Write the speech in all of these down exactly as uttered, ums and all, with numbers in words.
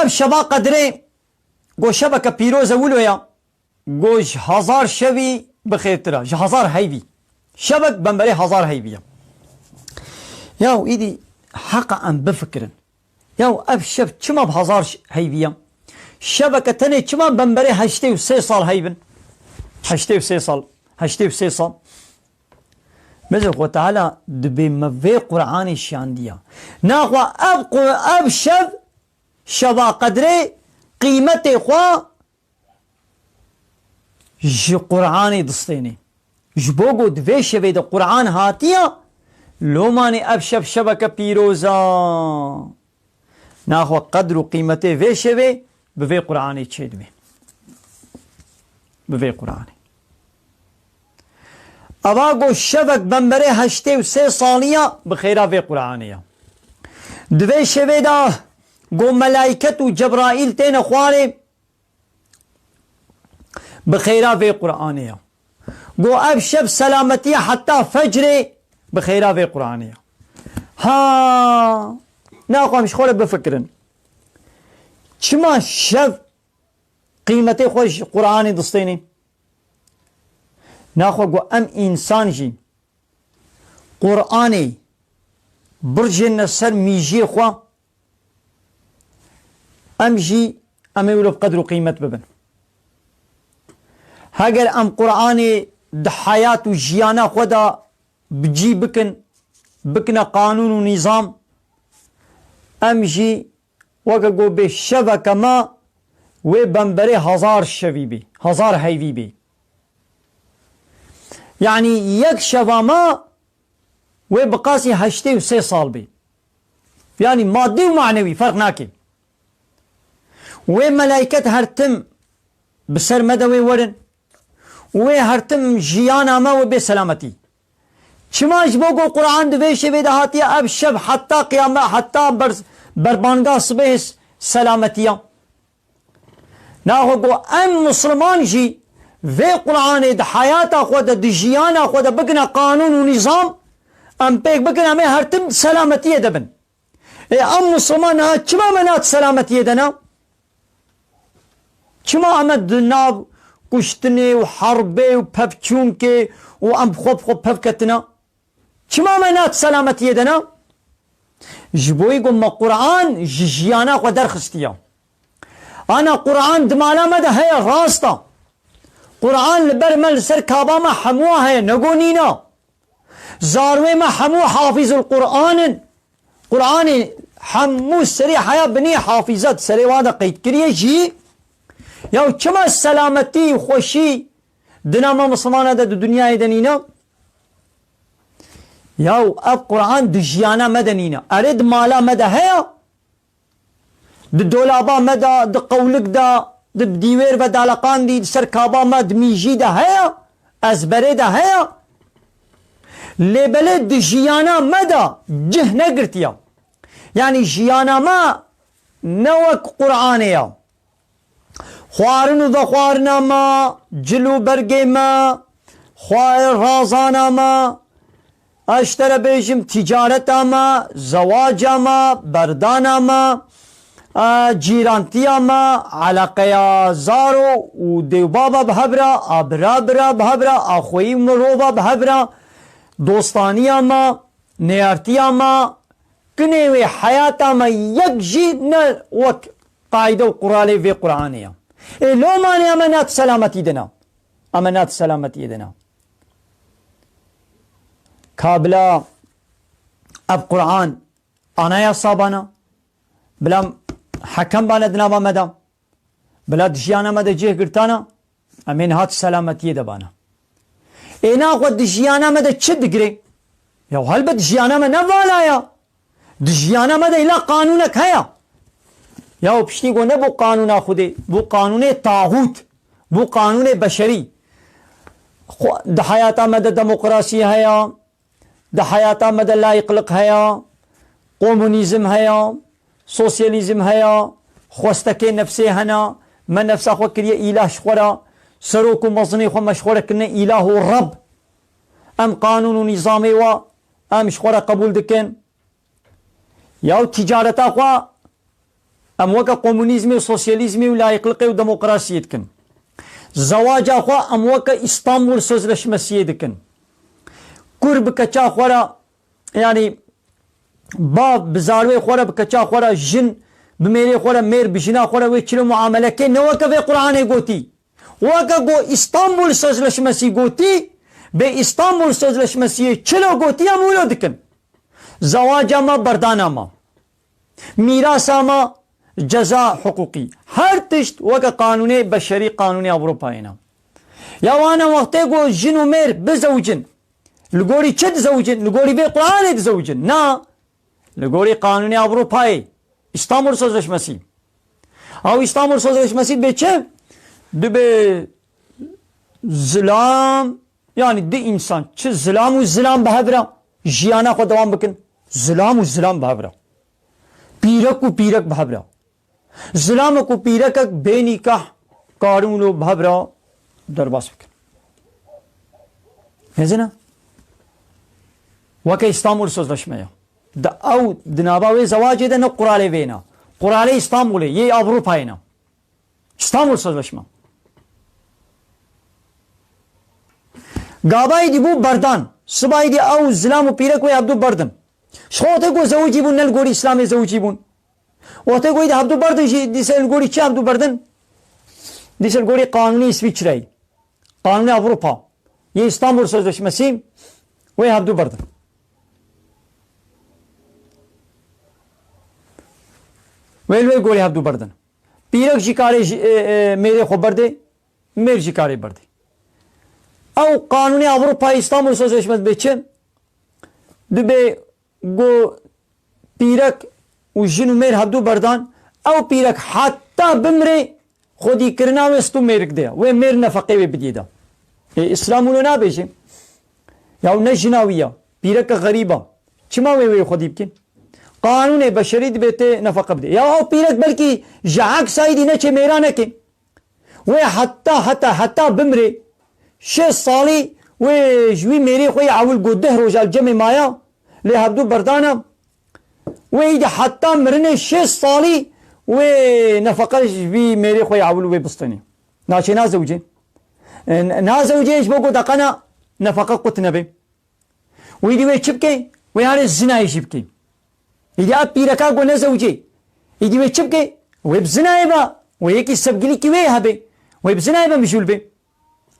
Ev şeva qedrê, go şeveke pîroz e wilo ya, go ji hezar şevî bi xêrtir e, ji hezar heyvî. Şevek bemberê hezar heyvî ye. Ya û îdî heqa em bifikirin. Ya ev şev çima bi hezar ş-, heyvî ye? Şeveke tenê çima bemberê heştê û sê sal heyvin? Heştê û sê sal. Heştê û sê sal. Mezin Xwe Teala dibê me vê Qur'anê şiyandiya. Naxwe ev Qu-, ev şev, şeva qedrê, qîmetê xwe ji Qur'anê distênê. Ji bo ku di vê şevê de Qur'an hatiya, lomanê ev şev şeveke pîroz a. Naxwe qedr û qîmetê vê şevê bi vê Qur'anê çêdibe. Bi vê Qur'anê. Eva go şevek bemberê heştê û sê saliya bi xêra vê Qur'anê ya. Di vê şevê de go melayket û Cebraîl têne xwarê bi xêra vê Qur'anê ya. Go ev şev selametiye heta fecrê bi xêra vê Qur'anê ya. Ha, naxwe em ji xwe re bifikirin. Çima şev qîmetê xwe ji Qur'anê distênê? Naxwe go em însan jî Qur'anê birjêne ser mîjiyê xwe, em jî em ê wilo bi qedr û qîmet bibin. Heger em Qur'anê di heyat û jiyana xwe de bi cî bikin, bikine qanûn û nîzam, em jî weke ku bê şeveke me wê bemberê hezar şevî bî, hezar heyvî bî. Yanî yek şeva me wê bi qasî heştê û sê sal bî. Yanî madî û manewî ferq nake. Wê melayket her tim bi ser me de wê werin. Wê her tim jiyana me wê bê selametî. Çima ji bo ku Qur'an di vê şevê de hatiye, ev şev heta qiyame, heta ber-, berbanga sibehê s-, selametiya. Naxwe ku em Musliman jî vê Qur'anê di heyata xwe de, di jiyana xwe de bikine qanûn û nîzam, em pêk bikin, em ê her tim selametiyê de bin. Ê em Musliman niha çima me nat selametiyê de ne? Çima em di nav kuştinê û herbê û pevçûnkê û em bi xwe bi xwe pev ketina? Çima me nat selametiyê de ne? Ji bo ku me Qur'an ji jiyana xwe derxistiye. Ana Qur'an di mala me de heye, rast e. Qur'an li ber me, li ser kaba me hemû heye, ne ku nîne. Zarwê me hemû hafîzul Qur'an in. Qur'anê hemû serê heya binê hafîzat serê wan de qeyd kiriye jî. Ya çima selametî, xweşî di nav me Mislimana de, di dinyayê de nîne? Ya ev Qur'an di jiyana me de nîne. Erê di mala me de heye. Di dolaba me de, di qewlik de, di dîwêr ve daleqandî, di ser kaba me, di mîjî de heye, ezberê de heye. Lê belê di jiyana me de cih negirtiye. Yanî jiyana me ne wek Qur'anê ye. Xwarin û vexwarina me, cil û bergê me, xwa-, razana me, ez ji te re bêjim, tîcareta me, zewaca me, berdana me, e, cîrantiya me, eleqeya zaro û dêwbaba bi hev re, a bira bira bi hev re, a xweyî mirova bi hev re, dostaniya me, neyartiya me, kinê wê heyata me yek jî ne wek qaîde û quralê vê Qur'anê ye. Ê lomanê em e nat selametî de ne. Em e nat selametiyê de ne. Ka bila ev Qur'an anayasa bana, bila hekem bana di nava me de, bila di jiyana me de cih girtana, em ê niha di selametiyê de bana. Ê naxwe di jiyana me de çi digire? Ya helbet jiyana me ne vala ya. Di jiyana me de îla qanûnek heye. Ya piştî ku ne bo qanûna Xwedê, bo qanûnê taxût, bo qanûnê beşerî. Xwe-, di heyata me de demokrasî heye, di heyata me de layîqlik heye, komunîzm heye, sosyalîzm heye, xwestekê nefsê hene, me nefsa xwe kiriye îlah ji xwe re, serok û mezinê xwe me ji xwe re kirine îlah û reb. Em qanûn û nîzamê wa em ji xwe re qebûl dikin. Ya û tîcareta xwe Em weke komunîzmê û sosyalîzmê û layîqliqê û demokrasiyê dikin. Zewaca xwe em weke Îstanbul Sözleşmesiyê dikin. Kur bi keça xwe re, yanî bav bi zarwê xwe re, bi keça xwe re, jin bi mêrê xwe re, mêr bi jina xwe re wê çilo muameleke ne weke vê Qur'anê gotî. Weke go Îstanbul Sözleşmesî gotî, bê Îstanbul Sözleşmesiyê çilo gotî em wilo dikin. Zewaca me berdana me. Mîrasa me ceza hiqûqî. Her tişt weke qanûnê beşerî, qanûnê Ewropayê ne. Ya wana wextê ku jin û mêr bizewicin, li gorî çi dizewicin? Li gorî vê Qur'anê dizewicin. Na. Li gorî qanûnê Ewropayê. Îstanbul Sözleşmesi. Ew Îstanbul Sözleşmesi dibê çi? Dibê zilam, yanî di însan çi zilam û zilam bi hev re jiyana xwe dewam bikin. Zilam û zilam bi hev re. Pîrek û pîrek bi hev re. Zilamek û pîrekek bê nîkah karin wilo bi hev re derbas bikin. Mezin e? Weke Îstanbul Sözleşme ya. Di ew, di nava wê zewacê de ne quralê vê ne. Quralê Îstanbulê, yê Ewropayê ne. Îstanbul Sözleşme. Gava êdî bû berdan. Siba êdî ew zilam û pîrek wê hevdu berdin. Ji xwe wextê ku zewicî bûn, ne li gorî Îslamê zewicî bûn. Wextê ku êdî hevdu berdin jî, dîse li gorî çi hevdu berdin? Dîse li gorî qanûnê Îsviçreyê. Qanûnê Ewropa. Yê Îstanbul Sözleşmesi wê hevdu berdin. Wê li wê gorî hevdu berdin. Pîrek jî karê ji, e, e, mêrê xwe berdê, mêr jî karê berdê. Ew qanûnê Ewropayê Îstanbul Sözleşmesi dibê çi? Dibê go pîrek û jin û mêr hevdu berdan, ew pîrek heta bimrê xwedîkirina wê stû mêrik de ye. Wê mêr nefeqê wê bidî de. Ê, Îslam wilo nabêje. Ya ne jina wî ya. Pîreke xerîb a. Çima wê wê xwedî bikin? Qanûnê beşerî dibê tê nefeqe bidê. Ya ew pîrek belkî ji eksa êdî neçê mêra neke. Wê heta, heta, heta bimrê şêst salî wê ji wî mêrê xwe yê ewil got deh roja li cemê maya, lê hevdu berdana. Wê êdî heta mirinê şêst salî wê nefeqe ji vî mêrê xwe yê ewil wê bistênê. Naçê nazewicê. E, n-, nazewicê ji bo ku deqena nefeqe qut nebe. Wî dî wê çi bike? Wê yarê zinayê jî bike. Îdî a pîreka ku nezewicê. Îdî wê çi bike? Wê bi zinayê be. Wê yekî sevgilîkî wê hebe. Wê bi zinayê be mijûl be.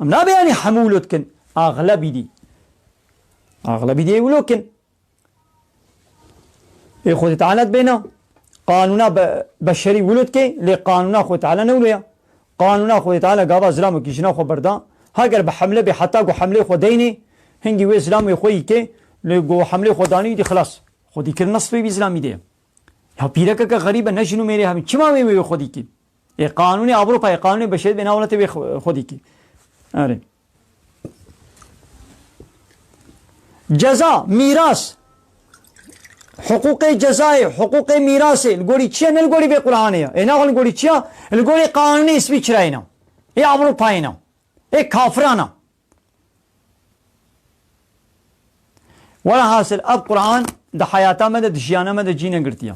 Em nabe yanî hemû wilo dikin. Axlebî dî. Axlebî dî wilo kin. Ê Xwedê Teala dibêna. Qanûna be-, beşerî wilo dike, lê qanûna Xwedê Teala ne wilo ya. Qanûna Xwedê Teala gava zilamekî jina xwe berda. Heger bi hemle bê heta ku hemlê xwe deynê, hingî wê zilamê xwe yî ke, lê ku hemlê xwe danî dî xilas. Xwedî kir nas wê bî zilamî de. Ya pîrekeke xerîb e, ne jin û mêrê hebin. Çima wê wê xwedî kî? Ê qanûnê Ewropayê, qanûnê beşerî bê navlete wê xwe-, xwedî kî. Erê. Ceza, mîras. Hiqûqê cezayê, hiqûqê mîrasê. Li gorî çi ye? Ne li gorî vê Qur'anê ye. Ê naxwe li gorî çi ye? Li gorî qanûnê Îsviçreyê ne. Ê Ewropayê ne. Ê kafiran e. Welahasil, ev Qur'an di heyata me de, di jiyana me de cî negirtiye.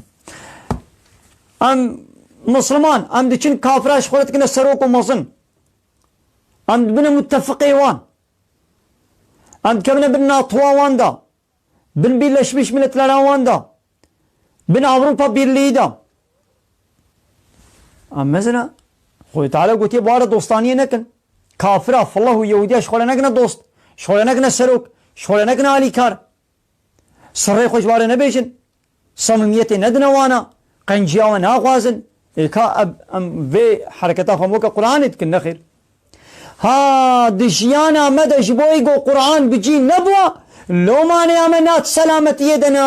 Em Misliman, em diçin kafira ji xwe re dikine serok û mezin. Em dibine muttefiqê wan. Em dikevine bin NATOa wan de. Bin Birleşmiş Milletleran wan de. Bin Avrupa Birliği de. Em mezin e. Xwedê Teala gotiye, "Bi wan re dostaniyê nekin." Kafira, fillah û Yehudiya ji xwe re nekine dost. Ji xwe re nekine serok. Ji xwe re nekine alîkar. Sirrê xwe ji wan re nebêjin. Samimiyetê nedine wana. Qenciya we naxwazin. Ê ka em, em vê hereketa xwe weke Qur'anê dikin, nexêr. Ha, di jiyana me de ji bo êgo Qur'an bi cî nebûwa, lomanê ya me nat selametiyê de ne.